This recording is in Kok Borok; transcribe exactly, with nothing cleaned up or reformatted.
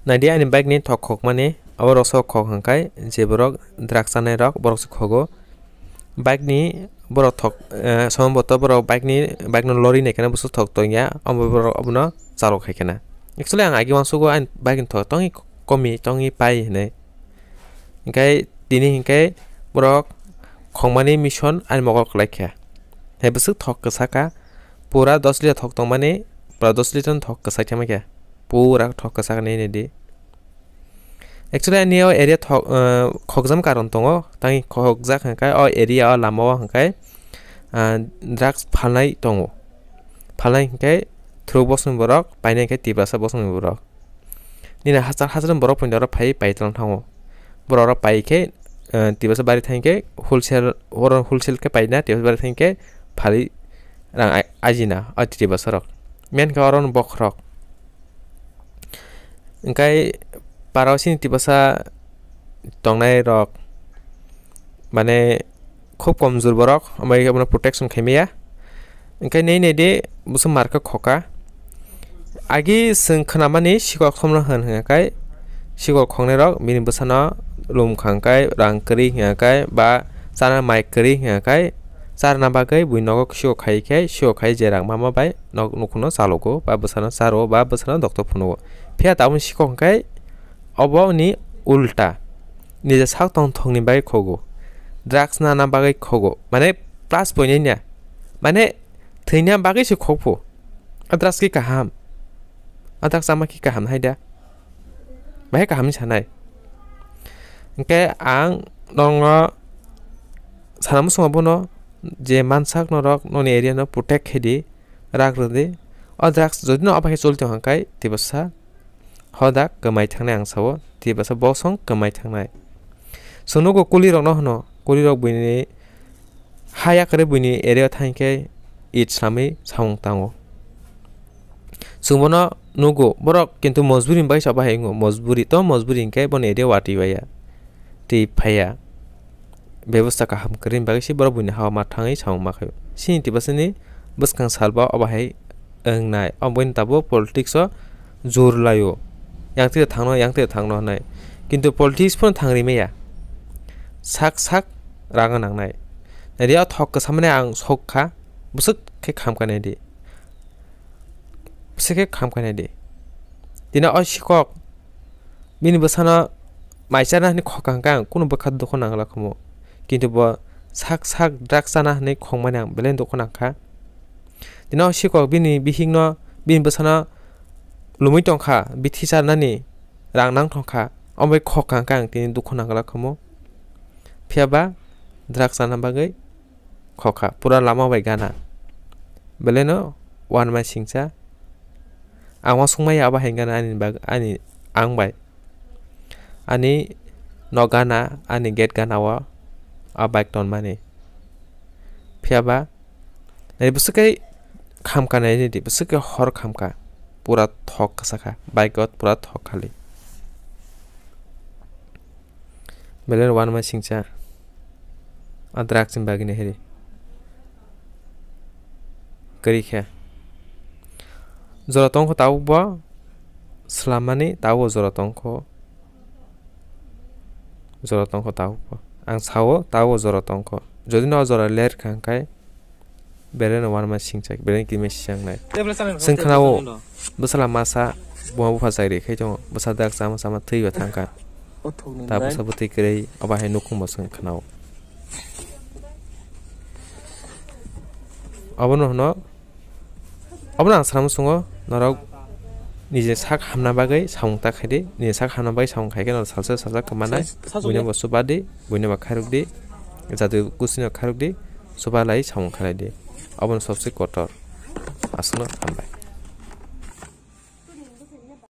Naidi ani bike ni thok khokmani, abo rokso khok hwnkhai je borok drugs chanai rok borok se khogo. Bike ni borok thok, eh, somboto borok bike ni, bike no lori nai kheno bwswk thok tongya, abo borok abono chalo khai kheno. Actually ang agi uansugo ani bike ni thok tongwi komi tongwi pai hinwi. Hinkhe tini hinkhe borok khongmani mission ani mokol kwlai kha. Hai bwswk thok kwsa kha, pura dos liter thok tongmani, pura dos liter thok kwsa khe ma khe. Pura thok kwsa khe nini di. Actually ani o area thok, eh, khokjam karon tongo, tangwi khokjak hwnkhai o area o lama o hwnkhai, ah, drugs phalnai tongo. Phalnai hinkhe through bosongni borok, painai hinkhe Tiprasa bosongni borok. Nini hachal hachal borok puini oro phai pai tong thango. Borok oro pai khe, eh, Tiprasa bari thang khe wholesale, oro wholesale khe paina Tiprasa bari thang khe phali rang ai-, ajina o Tiprasa rok. Men khe oro bokhorok. Hinkhe parao sini Tiprasa tongnai rok mane khub komjor borok, ambai abono protection khaimaya. Hinkhe nei nei de bwswk marka khoka. Agi chwng khnamani sikok thomno hwn hwnkhai, sikok khoknai rok bini bwsano lum khangkhai, rang kwrwi hwnkhai, ba chana mai kwrwi hwnkhai, charna bagwi bui nogo sikok khai khe, sikok khai je rang mama bai nok nukhungno chalogo, ba bwsano charo, ba bwsano doktor phunugo. Phiya tabuk sikok hwnkhai obo ni ulta. Nija sak tong thokni bagwi khogo. Drugs nana bagwi khogo. Mane plus point ya. Mane thwina bagwi se khokphu. A drugs ki kaham. A drugs ama ki kaham hai da. Bahai kaham ni sanai. Hinkhe ang nongo sana muchungo bono je mansak norok noni area no protect khe di, rak rw di. O drugs jodi no abahai choli tong hwnkhai Tiprasa hoda kwmai thangnai ang sao, Tiprasa bosong kwmai thangnai. Chwng nugo kuli rokno hwno, kuli rok buini ha yakarwi buini area o thang khe it samwi samung tango. Chwng bono nugo, borok kintu mojburi ni bagwi se bahai wngo, mojburi to mojburi hinkhe bono area watwi baiya, twi phaiya. Bebosta kaham kwrwini bagwi se borok buini ha-o ma thangwi samung ma khaio. Sini Tiprasani bwskang salba obo hai wngnai. Omo buini tabuk politics o jor laio. Yang twi thangno, yang twi thangno hwnwi. Kintu politics phano thang rimaya. Sak sak rang nangnai. Naidi o thok kwsamani ang sok kha. Bwswk khe kham kha naidi. Bwswk khe kham kha naidi. Tini o sikok bini bwsano mai chana hwnwi khokha hwnkhe ang kunu bwkha dukhu nangla khomo. Kintu bo sak sak drugs chana hwnwi khokmani ang belai dukhu nangkha. Tini o sikok bini bihikno, bini bwsano lumui tongkha, bithi charnani rang nang tongkha, omo bai khokha hwnkhe ang tini dukhu nangla khomo. Phiya ba drugs chana bagwi khokha, pura lama bai gana. Belai no uanama singcha. Ang uansukmaya abo hai gana ani bag-, ani ang bai. Ani nok gana, ani gate gana o a bike tonmani. Phiya ba, nai bwswk khe khamkha nai di, bwswk khe hor khamkha. Pura thok kwsa kha, bike o pura thok khali. Belai no uanama singcha. A drugs ni bagwi ni heri. Kwrwi khe. Jora tongkho tabuk bo. Swlammani tabuk jora tongkho. Jora tongkho tabuk bo. Ang sao tabuk jora tongkho. Jodi no jora ler kha hwnkhe. Belai no uanama singcha, belai no kima siyang nai. Chwng khna o, bwsala masa, buma bupha chai ri khai tongo, bwsa dak chama chama thwi ba thang kha. Ta bwsa bwtwi kwrwi, abo hai nukhung bo chwng khna o. Abono hwno, abono ang sana muchungo, norok niji sak hamna bagwi samung ta khai di, niji sak hamna bagwi samung khai khe norok salsa salsa kwmanai, buino bo chuba di, buino bo khairok di, jati gusino khairok di, chuba lai samung khalai di. Abono sobse kotor. Aswkno hambai.